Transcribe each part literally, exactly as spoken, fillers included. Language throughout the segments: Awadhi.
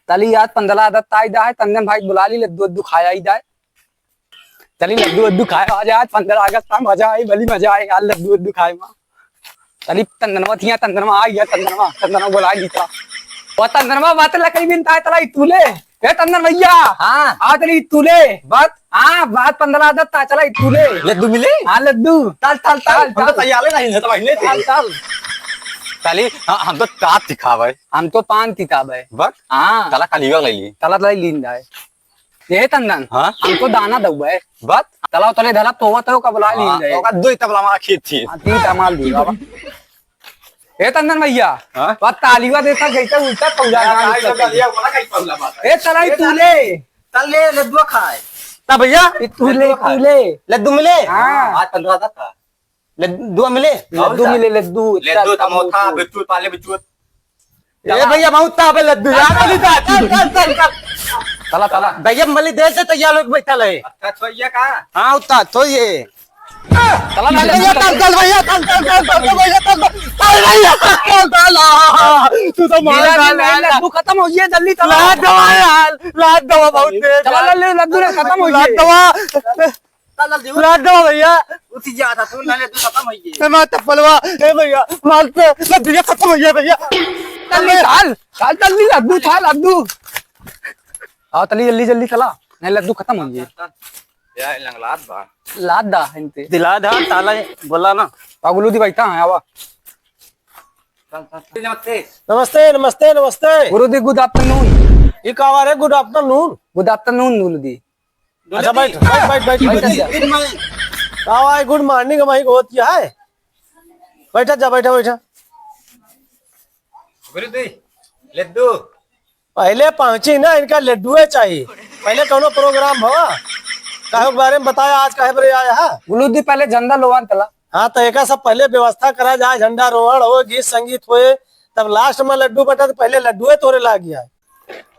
तली यार पंद्रह अगस्त आई दा है, तंदन भाई बुला ली, लड्डू वड्डू खाया ही जाए। चली लड्डू वड्डू खाए आ जाए, आज पंद्रह अगस्त था, मजा आई, भली मजा आई यार, लड्डू वड्डू खाए मा। चली तंदनवा थिया, तंदनवा आ गया, तंदनवा, तंदनवा बुला ली था। वो तंदनवा बात लकड़ी बिनता है, तलाई तूले। ए तंदन भैया। हाँ। आ तली तूले। बात? हाँ, बात पंद्रह अगस्त था, चला तूले। लड्डू मिले? हाँ, लड्डू। ताल, ताल, ताल, हम तो ताल। तैयार नहीं है, तो पहले थे। ताल, ताल। ताली, हाँ, हम तो तात दिखावे। हम तो पान तिताबे। बस? हाँ। तला काली ले ली। तला तलाई लीन जाए। ए तंदन, हाँ? हमको दाना दउबे। बस? तलाव तले धला तोवा तो का बुला ली हाँ, जाए। ओका दुई तबला हमारा खेत थी। हाँ, तीन तमाल दी बाबा। ए तंदन भैया, हाँ? बात तालीवा देता जैसे उल्टा पौधा हाँ, गान आई करता सब है। दिया, बड़ा कहीं पौधा बात है। ए तलाई ए तूले। तले लड्डुआ खाए। ता भैया? ए तूले, लड्डुआ खाए। तूले। लड्डू मिले? हाँ। आज पंद्रह था। लड्डू मिले? लड्डू मिले, लड्डू। लड्डू, समोसा, बिस्कुट, पाले बिस्कुट। ए भैया, बहुत ताप है लड्डू यार, चल, चली ता, चल, चल, चल, चल। चला, चला। भैया, मली देर से तैयार होके बैठल है। अच्छा, छोइया का? हाँ, उतना, छोइए। चला, चला, भैया, चला। चल, चल, भैया, चल, चल, चल, चल, चल, भैया, चल, चल। अरे भैया, चल, चल, आ, तू तो मार लीला, डाल, लीला, लीला। लड्डू खत्म हो गया, जल्दी चला। लाद दवा यार, लाद दवा बहुत तेज चला, यार। ले, ले, लड्डू रे, खत्म हो लाद गया। दवा। चल, जल्दी उठ। लाद दो भैया। उठ जा था तू, नाले तू खत्म हो गई। ए माँ चप्पलवा, ए भैया, मार पे, लड्डू ये खत्म हो गया भैया। जल्दी चल, चल, जल्दी लड्डू था, लड्डू। आओ, चली, जल्दी, जल्दी चला, नहीं लड्डू खत्म हो गया। चल, चल। या लंगलात बा। लाद दा इनते। दिला दा, ताला बोला ना। पागलू दी बैठा है, आवा। चल, चल, चल। नमस्ते। नमस्ते, नमस्ते, नमस्ते। गुरुजी, good afternoon। ये का रे, good afternoon? Good afternoon, गुरुजी। अच्छा, बैठ, बैठ, बैठ, बैठ, बैठ बैठ। जा। Good morning। का भाई, good morning, भाई, होत क्या है? बैठा जा, बैठा, बैठा। गुरुजी, लड्डू। पहले पहुंची ना, इनका लड्डुए चाहिए। पहले कौनो program भवा? काहे के बारे में बताया, आज काहे बरे आया है? गुरुजी, पहले झंडा लोवान तला। हाँ, तो एका सब पहले व्यवस्था करा जाए, झंडा रोहण हो, गीत संगीत होए, तब last में लड्डू बटा, तो पहले लड्डुए तोरे लाग गया है।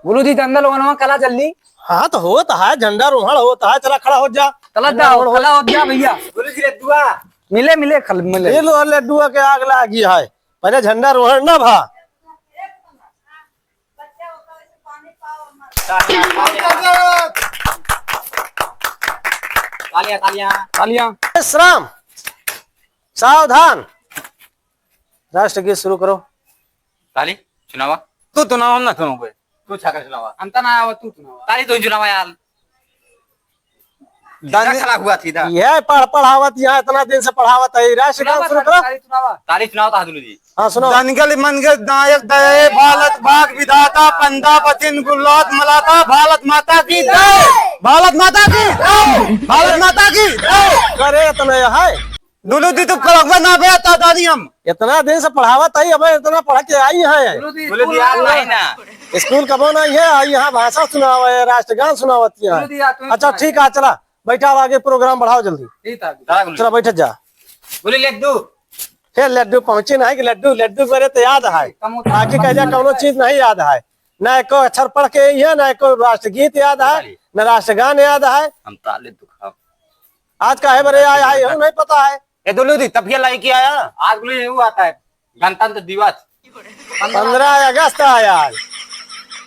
गुरुजी, झंडा लोहनवा कला जल्दी। हाँ, तो होत है, झंडा रोहण होत है, चला खड़ा हो जा। चला झंडा जाओ, रोहण हो। खड़ा हो जा भैया। गुरुजी, लड्डुआ। मिले, मिले, खल-, मिले। ये लो, लड्डुआ के आग लागी है, पहले झंडा रोहण ना भा। तालियां, तालियां। तालियां। श्राम, सावधान। राष्ट्रगीत शुरू करो। ताली, सुनावा। तू सुनावा, हम ना सुनोगे। तू छाकर सुनावा। हम तो ना आवा, तू सुनावा। ताली, तू सुनावा यार। दानी-, सीधा खड़ा हुआ, सीधा। यह पढ़-, पढ़ावत, यहाँ इतना दिन से पढ़ावत है, राष्ट्रगान सुनावा, शुरू करो। ताली सुनावा। ताली सुनाओ, ताहदुल जी। हाँ, सुनाओ। दनगल मनगल नायक दये, भारत भाग विधाता, पंदा पतिन गुल्लात मलाता, भारत माता की जय, भारत माता की जय, भारत माता की जय। अरे, इतना यह है। दुलू दी तो कलकवा ना बे, ता दानी हम। इतना दिन से पढ़ावत आई, अब इतना पढ़ के आई है। दुलू दी, दुलू दी, स्कूल यार ना नहीं आवा। ना। स्कूल कबो नहीं है, आई यहाँ भाषा सुनावे, राष्ट्रगान सुनावत है। दुलू दी, आ, तू अच्छा, सुना। ठीक है, चला, बैठा, अब आगे program बढ़ाओ जल्दी। ठीक है। चला, बैठ जा। बोले लड्डू। हे लड्डू पहुँची नहीं कि लड्डू, लड्डू मेरे तो याद है। कम होता है। बाकी कह जा, कौनो चीज नहीं याद है। ना एको अक्षर पढ़ के आई है, ना एको राष्ट्रगीत याद है, ना राष्ट्रगान याद है। हम ताले दुखाओ। आज काहे बरे आया है, यहू नहीं पता है। ए दुलू दी, तब ये लाई के आया? आज बोले यहू आता है, गणतंत्र दिवस। पंद्रह अगस्त आया आज।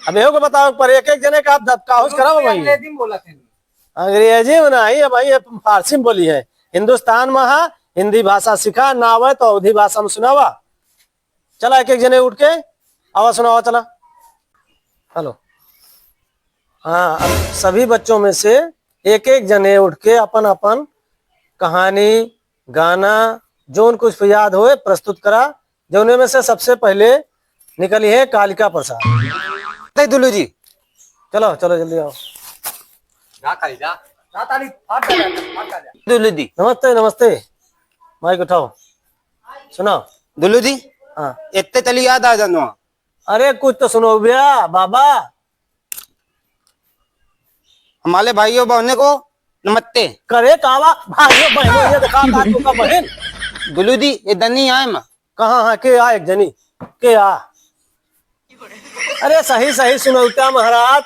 अब यहू को बताओ, पर एक एक जने का आप दब-, काहुज कराओ भाई। अंग्रेजी में बोला थे। अंग्रेजी में नहीं, अब ये फारसी में बोली है। हिंदुस्तान में हा, हिंदी भाषा सिखा, ना आवे तो अवधी भाषा में सुनावा। चला, एक एक जने उठ के आवा सुनावा, चला। हेलो। हाँ, अब सभी बच्चों में से एक एक जने उठ के अपन अपन कहानी, गाना, जौन कुछ भी याद होए, प्रस्तुत करा। जौने में से सबसे पहले निकली है कालिका प्रसाद। नहीं, दुलू जी। चलो, चलो, जल्दी आओ। जा, खाली जा। जा, ताली, फाट जा, फाट जा। दुलू जी। नमस्ते, नमस्ते। माइक उठाओ। सुनाओ। दुलू जी। हाँ। इतने चली याद आ जानो। अरे, कुछ तो सुनो भैया, बाबा। हमारे भाइयों बहनों को नमस्ते। करे कावा, भाइयों बहनों, ये देखा, बात का बहन। दुलू जी, ये दनी आए माँ। कहाँ है, के आ एक जनी, के आ? अरे सही सही सुनौता महाराज,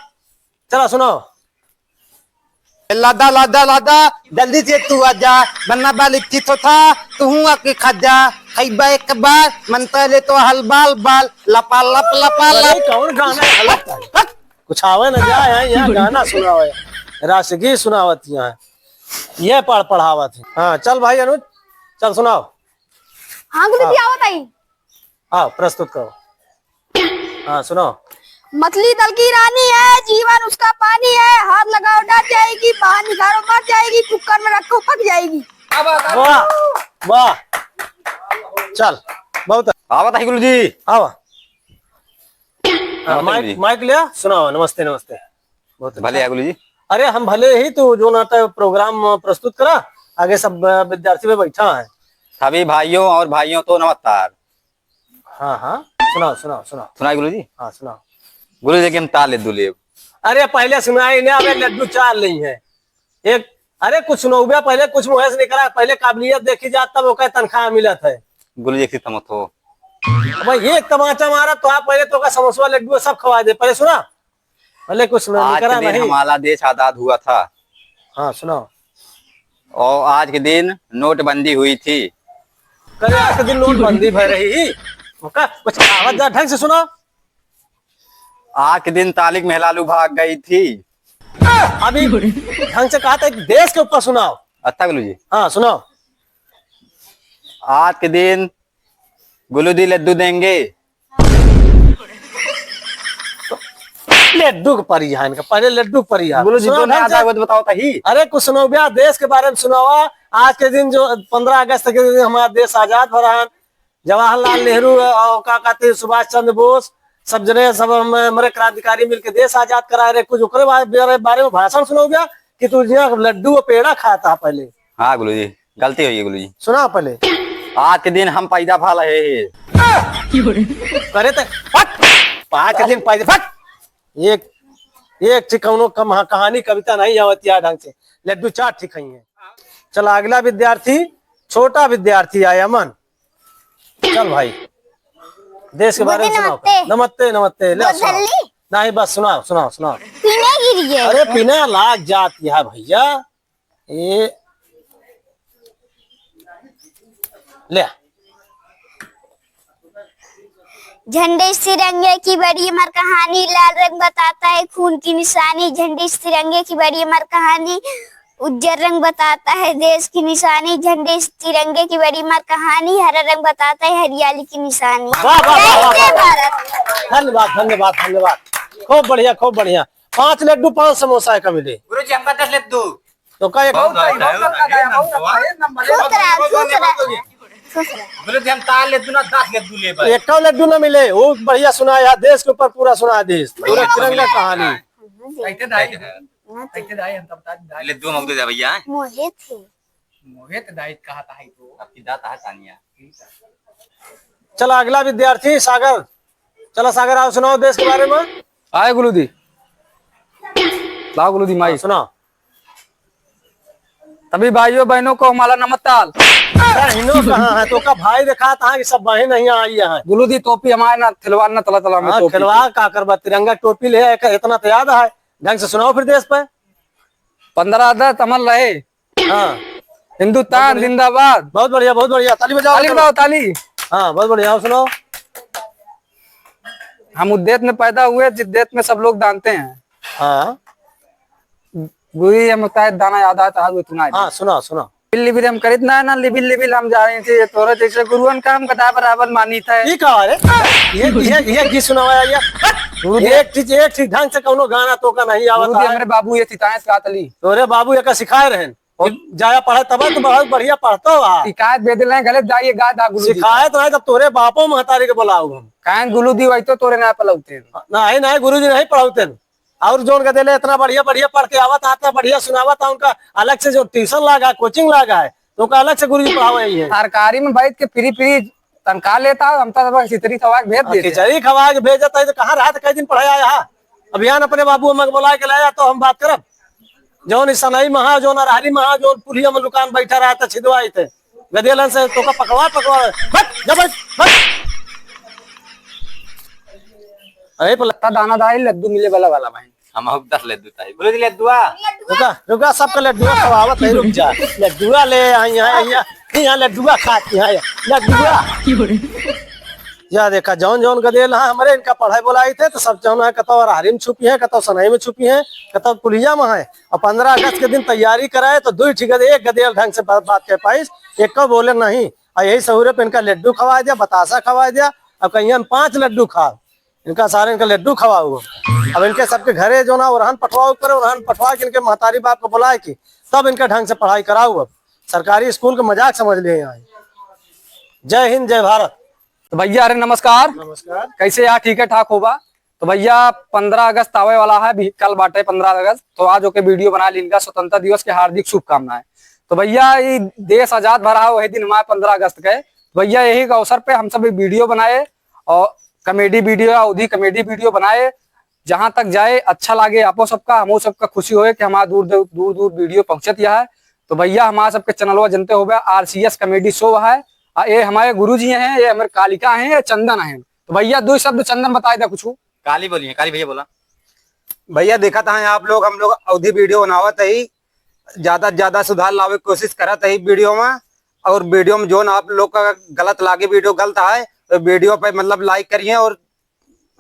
चला सुनाओ। लादा, लादा, लादा, जल्दी से तू आजा, बन्ना बाल इच्छित हो था, तू हूँ आके खा जा, खैबा एक बार, मन पहले तो हल बाल बाल, लपा लप, लपा अरे लप। कौन गाना है? हट, हट। छावे न जाए हैं, यहाँ गाना सुनावे, रासगीत सुनावत यहाँ, ये पढ़ पढ़ावत है। हाँ, चल भाई अनुज, चल सुनाओ। हाँ गुरुजी, हाँ। आवत आई। आओ, प्रस्तुत करो। हाँ, सुनाओ। मछली दल की रानी है, जीवन उसका पानी है, हाथ लगाओ डर जाएगी, बाहर निकालो मर जाएगी, कुकर में रखो पक जाएगी। वाह, वाह। चल, बहुत आवत आई गुरुजी। आवा। हाँ, नमस्ते माइक, गुरुजी। माइक लिया, सुनाओ। नमस्ते, नमस्ते। बहुत अच्छा। भले आगुलू जी। अरे, हम भले ही, तू जो ना तो प्रोग्राम प्रस्तुत करा, आगे सब, अ, विद्यार्थी में बैठा है। सभी भाइयों और भाइयों तो नमस्कार। हाँ, हाँ, सुनाओ, सुनाओ, सुनाओ। सुनाई गुरु जी? हाँ, सुनाओ। गुरु जी, कि हम ताल लड्डू लेब। अरे, पहले सुनाई ना, अबे लड्डू चार लेई है। एक, अरे, कुछ सुनौबे, पहले कुछ मुँह से निकला, पहले काबिलियत देखी जात, तब ओकर तनख्वाह मिलत है। गुरु जी, एक चीज समझ हो। भाई, एक तमाचा मारा तो आप पहले तो का समोसा लड्डू सब खवा दे, पहले सुना। भले कुछ न-, आज के निकला दिन नहीं। हमारा देश आजाद हुआ था। हाँ, सुनाओ। और आज के दिन नोटबंदी हुई थी। करे आज के दिन नोटबंदी भय रही ही। ओका कुछ आवत जा ढंग से सुनाओ। आज के दिन तालिक मेहलालू भाग गई थी। अभी ढंग से कहा था, एक देश के ऊपर सुनाओ। अच्छा गुरु जी। हाँ, सुनाओ। आज के दिन गुलू दी लड्डू देंगे। लड्डू के परी है इनका, पहले लड्डू के परी है। गुलू जी, सुनाओ तो ढंग से। आता है, वो तो बताओ तो ही। अरे कुछ सुनाओ भैया, देश के बारे में सुनावा। आज के दिन जो पन्द्रह अगस्त के दिन हमारा देश आजाद हो रहा है, जवाहरलाल नेहरू और का कहते हैं, सुभाष चंद्र बोस, सब जने, सब हम, हमारे क्रांतिकारी मिलके देश आजाद कराए रहे। कुछ ओकरे बारे, बारे, बारे में भाषण सुनाओ भैया कि तू यहाँ लड्डू और पेड़ा खाता है पहले। हाँ गुलू जी, गलती हुई है गुलू जी। सुना पहले। आज के दिन हम पैदा भा रहे हैं। करे तो फट, आज के दिन पैदा फट। एक, एक ठे कौनो कम, हाँ, कहानी कविता नहीं आवत या ढंग से। लड्डू चार ठे खाई है। चला अगला विद्यार्थी, छोटा विद्यार्थी आया अमन। चल भाई, देश के बारे में गुरुजी, सुनाओ। नमस्ते। नमस्ते, नमस्ते, ले सुनाओ। नहीं, बस सुनाओ, सुनाओ, सुनाओ। पीने गिर गए। अरे पीना लाग जात है भैया। ए, ले। झंडे इस तिरंगे की बड़ी अमर कहानी, लाल रंग बताता है खून की निशानी। झंडे इस तिरंगे की बड़ी अमर कहानी, उज्जर रंग बताता है देश की निशानी। झंडे इस तिरंगे की बड़ी अमर कहानी, हरा रंग बताता है हरियाली की निशानी। वाह, वाह, वाह, वाह, जय वाह। भारत। धन्यवाद, धन्यवाद, धन्यवाद। खूब बढ़िया, खूब बढ़िया। पाँच लड्डू, पाँच समोसा है का मिले? गुरुजी, हमका दस लड्डू। तो का एक बहुत है, बहुत है, बहुत है, बहुत है। खुश रहा, खुश रहा। खुश रहा। बोले थे हम तार ले दूना, दस ले दू ले भाई। एक लड्डू ना मिले, वो बढ़िया सुनाया, देश के ऊपर पूरा सुनाया, देश, पूरा तिरंगा कहानी। कैसे दाई? कैसे दाई? हम तो बता दी दाई। ले दू मौके दे भैया। मोहे थे। मोहे तो दाई कहा था ही तो। आपकी दाता है तानिया। चला अगला विद्यार्थी सागर। चला सागर, आओ सुनाओ देश के बारे में। आए गुलू दी। लाओ गुलू दी माई। हाँ, सुनाओ। तभी भाइयों बहनों को हमारा नमस्कार। बहनों कहाँ है? तो का भाई देखा था कि सब बहन नहीं आई है। गुलू दी टोपी हमारे ना खिलवाड़ ना तला तला में हाँ, टोपी। खिलवाड़ का करबा, तिरंगा टोपी ले आए, इतना तो याद है। ढंग से सुनाओ फिर देश पे। पन्द्रह अगस्त अमर रहे। हाँ। हिंदुस्तान बहुत बढ़िया। जिंदाबाद। बहुत बढ़िया, बहुत बढ़िया। ताली बजाओ, ताली बजाओ। बजाओ, ताली। हाँ, बहुत बढ़िया। आओ सुनाओ। हम उस देश में पैदा हुए जिस देश में सब लोग दानते हैं। हाँ। गुरुजी, हम होता है दाना याद आता है, वो सुनाई दे। हाँ, सुनाओ, सुनाओ। लिबिल लिबिल हम करित ना, ना लिबिल लिबिल हम जा रहे थे, तोरा जैसे गुरुअन का हम कदा बराबर मानित है। ये का है? ये, ये, ये गीत सुनावा यार। गुरुजी। एक चीज, एक चीज ढंग से कौनो गाना तो का नहीं आवत गुरुजी, है। हमरे बाबू ये सिखाए थे, तली। तोरे बाबू ये का सिखाए रहन। और जाया पढ़े तब तो बहुत बढ़िया पढ़तो हा। शिकायत दे दिले, गलत जाइए गा दा गुरुजी। शिकायत नहीं, तब तोरे बापो महतारी के बुलाऊ हम। काहे गुरुजी, वही तो तोरे ना पलौते। नहीं, नहीं, गुरुजी नहीं पढ़ौते। और जोन के देले इतना बढ़िया, बढ़िया पढ़ के आवत, आता बढ़िया सुनावत, उनका अलग से जो ट्यूशन लागा है, कोचिंग लागा है, तो उनका अलग से गुरुजी पढ़ावे ही है। सरकारी में बैठ के फ्री फ्री तनख्वाह लेता है, हम तो सब खिचड़ी खवा के भेज हाँ, देते हैं। खिचड़ी खवा के भेजता है, तो कहाँ रहा था, कई दिन पढ़ाया यहाँ? अभियान अपने बाबू अम्मा के बुला के लाया, तो हम बात करब। जौन ई सनई महा, जौन अरहरी महा, जौन पुलिया में लुकान बैठा रहा था, छिदवाई थे। गदेलन से तोका पकवा, पकवा। बस, जा बस, बस। अरे, पर लगता दाना दाई लड्डू मिले वाला, वाला भाई। हम अब दस लड्डू ताई। बोलो जी, लड्डुआ। रुका, रुका, सबका लड्डुआ खवावत है, रुक जा। लड्डुआ ले, यहाँ, यहाँ, यहाँ, यहाँ लड्डुआ खाती है, लड्डुआ। या देखा, जौन जौन गदेल हैं हमरे, इनका पढ़ाई बोलाई थे तो सब जौन है, कतौ अरहरी में छुपी हैं, कतौ सनई में छुपी हैं, कतौ पुलिया में हैं। और पन्द्रह अगस्त के दिन तैयारी कराए तो दुई ठी गदे, एक गदेल ढंग से बा-, बात कह पाइस, एक को बोले नहीं। और यही सहूरे पे इनका लड्डू खवाए दिया, बतासा खवाए दिया। अब कहीं हम पांच लड्डू खा, इनका सारे इनका लड्डू खवाओ। अब इनके सबके घरे जो ना ओरहन पठवाओ करे, ओरहन पठवा के इनके महतारी बाप को बुलाए के तब इनका ढंग से पढ़ाई कराओ। अब सरकारी स्कूल का मजाक समझ लिए यहाँ। जय हिंद, जय भारत। तो भैया, अरे नमस्कार। नमस्कार। कैसे यार, ठीक है ठाक होबा? तो भैया, पन्द्रह अगस्त आवे वाला है, भी कल बाटे पन्द्रह अगस्त, तो आज ओके वीडियो बना लीन का। स्वतंत्रता दिवस के हार्दिक शुभकामनाएं। तो भैया, ये देश आजाद भरा है, वही दिन हमारे पन्द्रह अगस्त के। तो भैया, यही के अवसर पे हम सब वीडियो बनाए और कॉमेडी वीडियो, अवधी कॉमेडी वीडियो बनाए। जहाँ तक जाए, अच्छा लागे आपो सबका, हमो सबका खुशी होए कि हमारा दूर दूर दूर वीडियो पहुँचत यह है। तो भैया, हमारा सबके चैनलवा जनते होबे, आरसीएस कॉमेडी शो है। आ ये हमारे गुरु जी हैं, ये हमारे कालिका हैं, ये चंदन हैं। तो भैया, दो शब्द चंदन बताए दे कुछ। काली बोलिए, काली भैया बोला। भैया, देखत हैं आप लोग, हम लोग अवधी वीडियो बनावत ही, ज्यादा से ज्यादा सुधार लावे की कोशिश करत ही वीडियो में। और वीडियो में जोन आप लोग का गलत लागे, वीडियो गलत है, तो वीडियो पे मतलब लाइक करिए और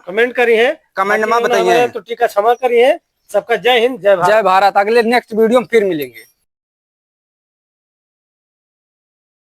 कमेंट करिए, कमेंट बाकी में जोन बताइए। हमारे त्रुटि का क्षमा करिए। सबका जय हिंद, जय भारत। जय भारत। अगले नेक्स्ट वीडियो में फिर मिलेंगे।